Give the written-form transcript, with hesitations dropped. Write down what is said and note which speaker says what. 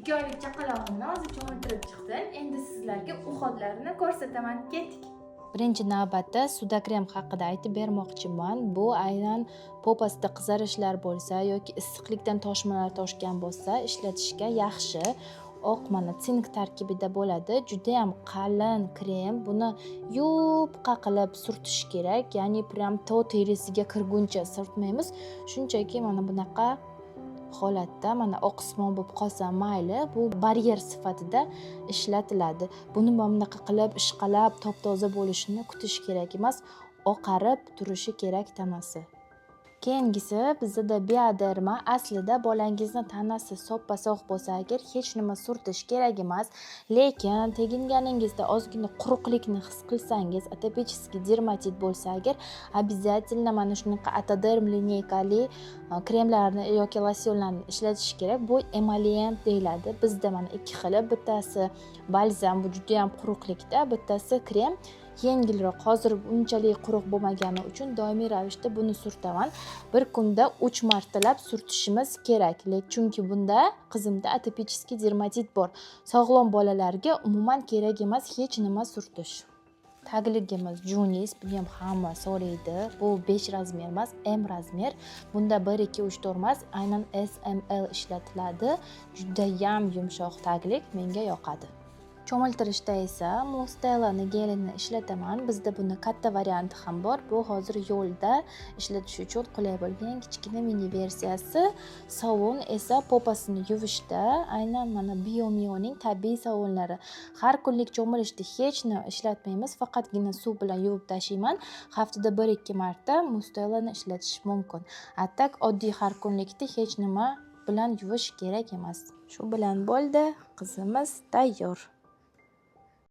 Speaker 1: 2 oylik chaqalog'imni hozir cho'miltirib chiqdim. Endi sizlarga уход larini ko'rsataman. Ketdik.
Speaker 2: Birinchi navbatda Sudakrem haqida aytib bermoqchiman. Bu aynan попа sida qizarishlar bo'lsa yoki issiqlikdan toshmalar toshgan bo'lsa, ishlatishga yaxshi. Oq, mana, sink tarkibida bo'ladi. Judayam qalin krem. Buni yupqa qilib surtish kerak, ya'ni прям to terisiga kirguncha surtmaymiz. Shunchaki mana bunaqa holatda, mana, oqsimon bo'lib qolsa mayli, bu baryer sifatida ishlatiladi. Buni mana bunaqa qilib ishqalab, top toza bo'lishini kutish kerak emas, oqarib turishi kerak tanasi. Keyingisi bizada Bioderma. Aslida bolangizni tanasi soppa sog' bo'lsa agar, hech nima surtish kerak emas, lekin teginganingizda ozgina quruqlikni his qilsangiz, атопический dermatit bo'lsa agar, обязательно mana shunaqa Atoderm линейка li kremlarni yoki losyonlarni ishlatish kerak. Bu emolient deyiladi. Bizda mana ikki xili: bittasi balzam, bu judayam quruqlikda, bittasi krem, yengilroq. Hozir unchalik quruq bo'lmagani uchun doimiy ravishda buni surtaman. Bir kunda uch martalab surtishimiz kerak, chunki bunda qizimda атопический dermatit bor. Sog'lom bolalarga umuman kerak emas hech nima surtish. Tagligimiz Junis, buni ham hamma so'raydi. Bu 5 размер emas, M размер. Bunda bir, ikki, uch, to'rt emas, aynan S, M, L ishlatiladi. Judayam yumshoq taglik, menga yoqadi. Cho'miltirishda esa Mustelani gelini ishlataman. Bizda buni katta varianti ham bor. Bu hozir yo'lda ishlatish uchun qulay bo'lgan kichkina mini versiyasi. Sovun esa попа sini yuvishda aynan mana Biomioning tabiiy sovunlari. Har kunlik cho'milishda hech nima ishlatmaymiz, faqatgina suv bilan yuvib tashlayman. Haftada bir ikki marta Mustelani ishlatish mumkin. А так oddiy har kunlikda hech nima bilan yuvish kerak emas. Shu bilan bo'ldi, qizimiz tayyor.